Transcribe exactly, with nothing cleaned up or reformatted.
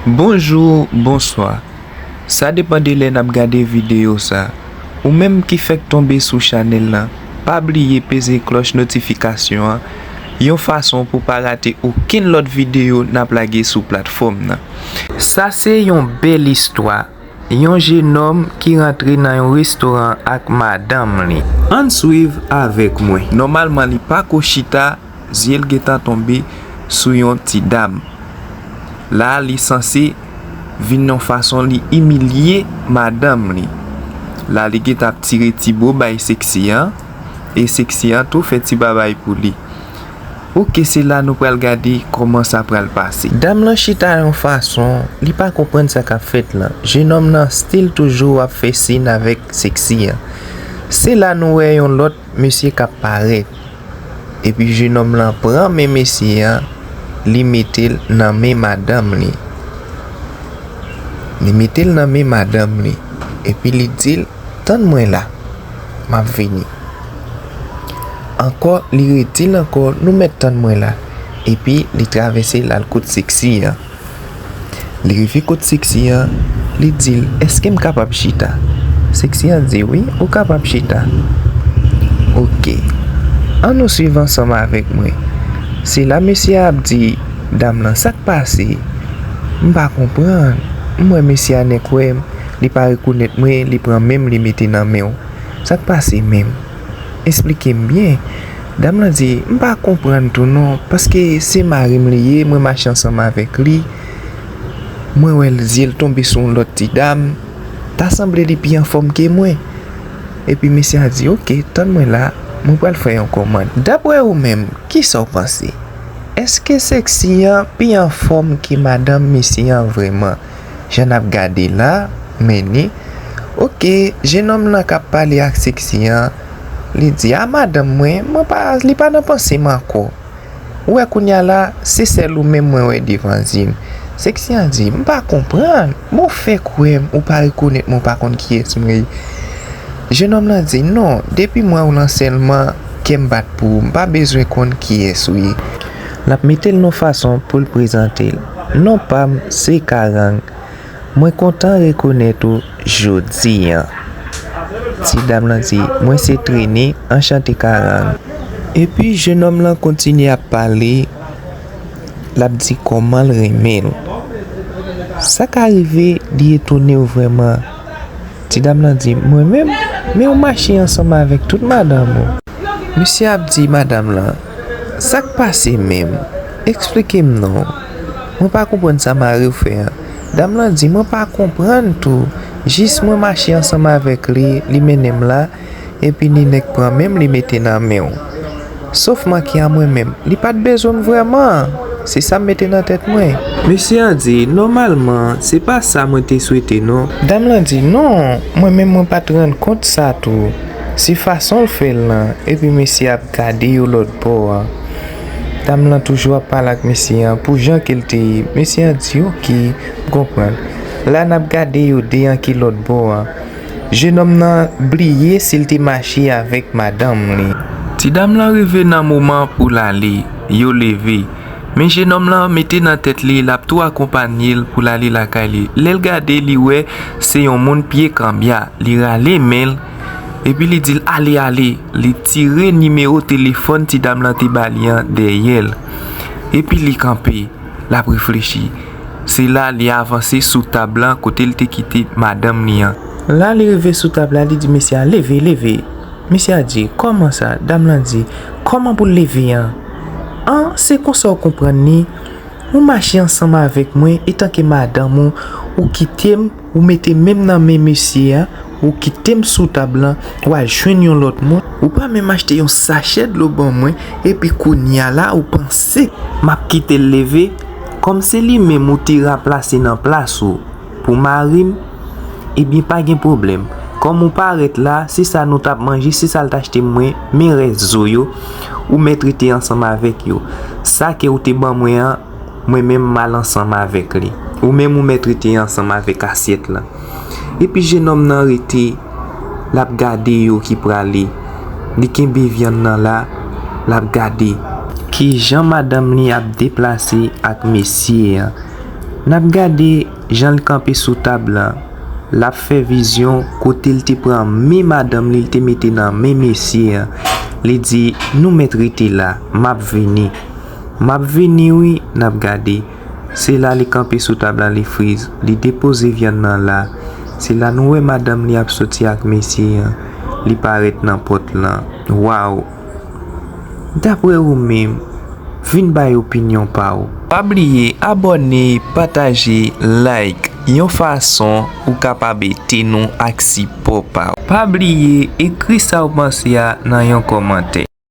Bonjou, bonswa. Sa depann de lè n ap gade videyo sa. Ou menm ki fèk tonbe sou chanèl lan, pa bliye peze klòch notifikasyon an, yon fason pou pa rate okenn lòt videyo n ap lage sou platfòm nan. Sa se yon bèl istwa. Yon jenòm ki rantre nan yon restoran ak madanm li. Ann swiv avèk mwen. Nòmalman, li pa ko chita, zye l gentan tonbe sou yon ti dam. La, li sanse vin yon fason li imilye madanm li. La, li gentan ap tire ti bo bay Sexy an, e Sexy an tou fè ti babay pou li. Oke, se la nou pral gade kòman sa pral pase. Dam lan chita yon fason, li pa konprann sa k ap fèt lan. Jenòm nan still toujou ap fè sin avèk Sexy an. Se la nou wè yon lòt mesye k ap parèt. Epi jenòm lan pran men mesye an, li mete l nan men madanm li. Li mete l nan men madanm li. Epi li di l, "Tann mwen la, m ap vini." Ankò, li redi l ankò, "Nou mèt tann mwen la." Epi li travèse l al kot Sexy an. Li rive kot Sexy an, li di l, "Èske m kapab chita?" Sexy an di, "Wi, ou kapab chita." Oke. Ann nou swiv ansanm avèk mwen. Se la mesye a ap di dam lan, "Sa k pase? M pa konprann. M wè mesye a nèk wè m, li pa rekonèt mwen, li pran men m, li mete nan men w. Sa k pase menm? Esplike m byen." Dam lan di, "M pa konprann tou non, paske se mari m li ye, mwen mache ansanm avèk li. Mwen wè l, zye l tonbe sou yon lòt ti dam. Ta sanble li pi anfòm ke mwen." Epi mesye a di, "Oke, tann mwen la, mwen pral fè yon kòmand." Daprè ou menm, kisa w panse? Èske Sexy an pi anfòm ke madanm mesye an vrèman? Jan n ap gade la, men ni. Oke, jenòm nan k ap pale ak Sexy an, li di, "A madanm mwen, mwen pa, li pa nan panse m ankò. Ou wè kounye a la, se sèl ou menm mwen wè devan zye m." Sexy an di, "M pa konprann, men w fèk wè m, ou pa rekonèt mwen, ou pa konn kiyès mwen ye." Jenòm nan di, "Non, depi m wè w lan sèlman, kè m bat pou ou, m pa bezwen konn kiyès ou ye." L ap mete l nan fason pou l prezante l. "Non pa m se Karang. Mwen kontan rekonèt ou jodi an." Ti dam lan di, "Mwen se Trini, anchante Karang." Epi jenòm lan kontinye ap pale, l ap di kòman l renmen l. Sa ka rive li etone w vrèman. Ti dam lan di, "Mwen menm, men w mache ansanm avèk tout madanm ou." Mesye ap di madanm lan, "Sa k pase menm? Eksplike m non. Mwen pa konprann sa mari w fè an." Dam lan di, "Mwen pa konprann tou. Jis mwen mache ansanm avèk li, li mennen m la, epi li nèk pran men m, li mete nan men w. Sof manke a mwen menm, li pa t bezwen m vrèman. Se sa m mete nan tèt mwen." Mesye an di, "Nòmalman, se pa sa mwen te swete non." Dam lan di, "Non, mwen menm mwen pa t rann kont sa tou. Se fason l fè l lan." Epi mesye ap gade yo lòt bò a. Dam lan toujou ap pale ak mesye an pou jan ke l te ye. Mesye an di, "Oke, m konprann." La n ap gade yo de an ki lòt bò a. Jenòm nan bliye si l te mache avèk madanm li. Ti dam lan rive nan moman pou l ale, yo leve. Men jenòm lan mete nan tèt li, l ap tou akonpanye l pou l ale lakay li. Lè l gade, li wè se yon moun pye kanbya. Li rale men l, epi li di l, "Ale, ale." Li tire nimewo telefòn ti dam lan te ba li an dèyè l. Epi li kanpe, l ap reflechi. Se la li avanse sou tab lan kote l te kite madanm li an. La li rive sou tab la, li di mesye a, "Leve, leve." Mesye a di, "Kòman sa?" Dam lan di, "Kòman pou l leve an? An, se konsa w konprann li? Ou mache ansanm avèk mwen, etanke madanm ou, ou kite m, ou mete men m nan men mesye a, ou kite m sou tab lan, w al jwenn yon lòt moun, ou pa menm achte yon sachè dlo ban mwen, epi kounye a la, ou panse m ap kite l leve? Kòm se li menm ou te ranplase nan plas ou pou mari m, ebyen pa gen pwoblèm. Kòm ou parèt la, se sa nou t ap manje, se sa l t achte mwen, men rès zo yo, ou mèt rete ansanm avèk yo. Sa ke ou te ban mwen an, mwen menm m al ansanm avèk li. Ou menm ou mèt rete ansanm avèk asyèt lan." Epi jenòm nan rete, l ap gade yo ki prale. Li kenbe vyann nan la, l ap gade. Kijan madanm li ap deplase ak mesye an. N ap gade jan l kanpe sou tab lan. L ap fè vizyon kote l te pran men madanm li, l te mete nan men mesye an. Li di, "Nou mèt rete la, m ap vini. M ap vini, wi," n ap gade. Se la li kanpe sou tab la, li friz. Li depoze vyann nan la. Se la nou wè madanm li ap soti ak mesye an. Li parèt nan pòt lan. Waw! Daprè ou menm, vin bay opinyon pa w. Pa bliye abòne, pataje, like, yon fason ou kapab ede nou ak sipò pa w. Pa bliye ekri sa w panse a nan yon kòmantè.